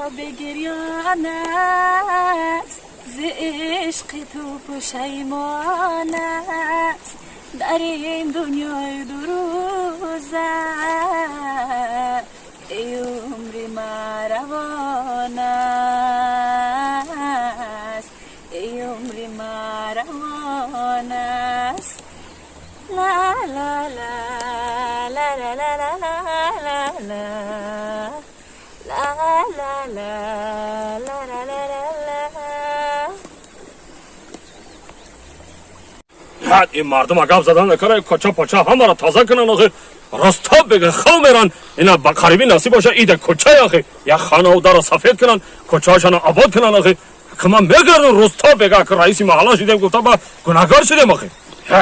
بگریان است، ز عشق تو پشیمان است، در این دنیای دو روزه ای عمر ما روان است، ای عمر ما روان است. لا لا لا لا لا لا لا لا لا لا لا لا لا لا لا لا. این مردم گپ زدن نکنه، کچا پاچا همه را تازه کنن آخه. راستا بگه خو میرن اینا با قریبی نصیب باشه ایده کچا آخه، یا خانه و در سفید کنن، کچاشان آباد کنن آخه. که من میگردم راستا بگه که رئیس محله شدیم، گفتا با گناهکار شدیم آخه.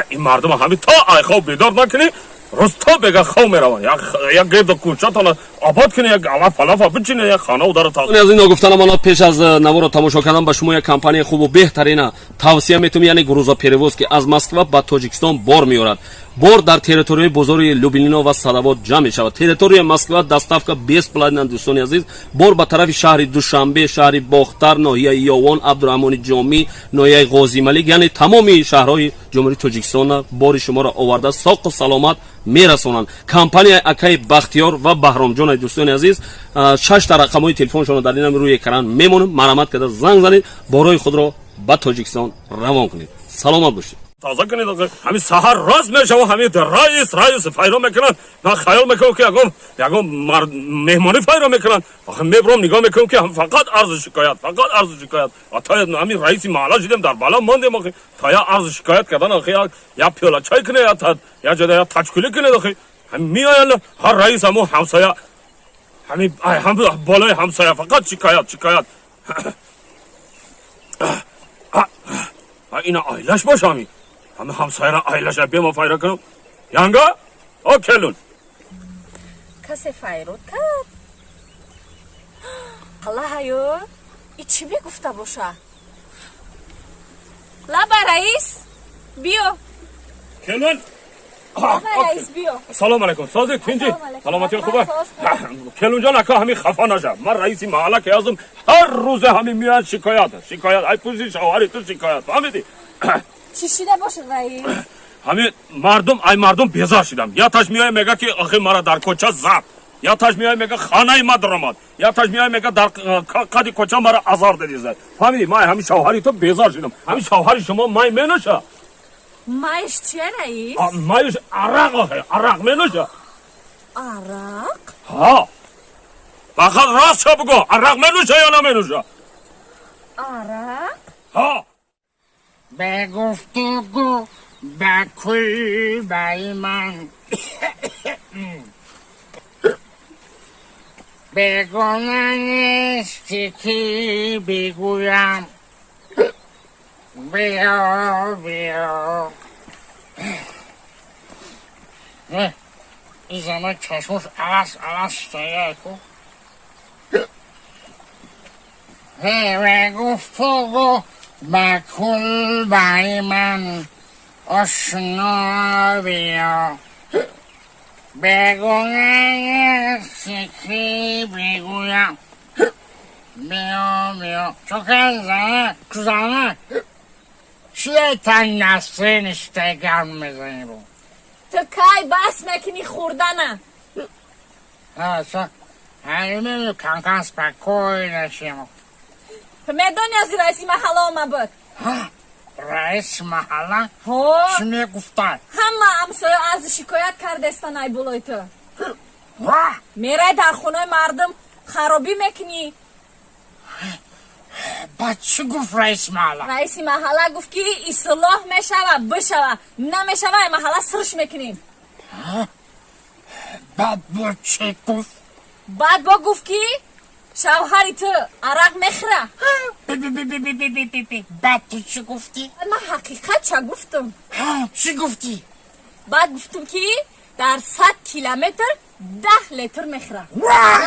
این مردم همین تا ای خو بیدار نکنی راستا بگه خو میرون، یا گرد کوچه تان آباد کنه، یک علف فلف بچینه، یک خانه و در تازه. از اینا گفتنم آنها پیش از نوار тамошо кардан ба шумо як компания хубу беҳтарина тавсия метавонем, яъне грузоперевоз, ки аз Москва ба Тоҷикистон бор меорад. Бор дар территорияи бозори Люблино ва Садовод ҷамъ мешавад. Территорияи Москва доставка бесплатна. Дӯстони азиз, бор ба тарафи шаҳри Душанбе, шаҳри Бохтар, ноҳияи Ёвон, Абдураҳмони Ҷомӣ, ноҳияи Ғозималик, яъне тамоми шаҳрҳои Ҷумҳурии Тоҷикистон бори шуморо оварда соқу саломат мерасонанд. Компанияи акаи Бахтиёр ва Баҳромҷон. Дӯстони азиз, шашта рақамҳои телефоншонро дар инам рӯи экран мемонем. Марҳамат карда занг занед, борҳои худро ба Тоҷикистон равон кунед. Саломат бошед. Тоза кунед охе. Ҳамин саҳар рост мешава, ҳамин раис раис файро мекунанд. Ман хаёл мекунам, ки ягон меҳмонӣ файро мекунанд охе. Мебурам, нигоҳ мекунам, ки фақат арзу шикоят, фақат арзу шикоят. То ҳамин раиси маҳалла шидем, дар бала мондем охе. То я арзу шикоят кардан охе, я пиёла чай кунед, я ҷода я тачкулӣ кунед охе. Ҳамин меоянд, ҳар раис ҳамун ҳамсоя, ҳамин болои ҳамсоя фақат шикоят, шикоят. Ина оилаш боша, ҳамин ҳама ҳамсояра оилаша бема файра кунам. Янга, о келун. Касе файрод кард? Аллаҳаё, и чӣ мегуфта боша? Лаба, раис, биё. Келун. Лаба, раис, биё. Салом алейкум, сози, тинҷи, саломатӣ, хуба? Келунҷон, ака, ҳамин хафа наша. Ман раиси маҳалла ки ҳастам, ҳар рӯзе ҳамин меояд, шикоят, шикоят, ай пушти шавҳари ту шикоят, фаҳмидӣ? Чӣ шида бошад, раис? Ҳамин мардум, ай мардум безор шидам. Яташ меоя, мега, ки охи мара дар кӯча зад, яташ меоя, мега, хонаи ма даромад, яташ меоя, мега, дар қади кӯча мара азор дадизад, фаҳмидӣ? Ман ҳамин шавҳари ту безор шидам. Ҳамин шавҳари шумо май менӯша? Майш чия, раис? Майш арақ охе, арақ менӯша. Арақ? Ҳа, фақат ростша бигӯ, арақ менӯша ё наменӯша? Арақ. Ҳа. به گفتگو به کلبه من، بگونه نیستی که بگویم بیا بیا. این زمان چشمش عوض عوض شده کو. به گفتگو به کلبه من آشنا بیا، بگونه نیستی که بگویم بیا بیا. چون که زنه زنه چیه تنگ نسته نشته گرم میزنی بو؟ Ту кай бас мекунӣ хӯрдана? اصلا همین کم کم спокойно شیم. Ту медонӣ, аз раиси маҳалла ома буд. رئیس محله؟ Ҳо. چی میگفتن؟ Ҳама ҳамсоя арзу шикоят кардестан ай болои ту. واه. Мерай, дар хонаи мардум харобӣ мекунӣ. بعد چی گفت رئیس محله؟ Раиси маҳалла гуфт, ки ислоҳ мешава, бишава, намешава, ай маҳалла сирш мекунем. بعد با چی گفت؟ Баъд бо гуфт, ки шавҳари ту арақ мехӯра. بی بی بی بی بی بی بی بی بی. بعد تو چی گفتی؟ Ман ҳақиқат ча гуфтам. ها، چی گفتی؟ Баъд гуфтам, ки дар 100 километр 10 литр мехӯра. واه.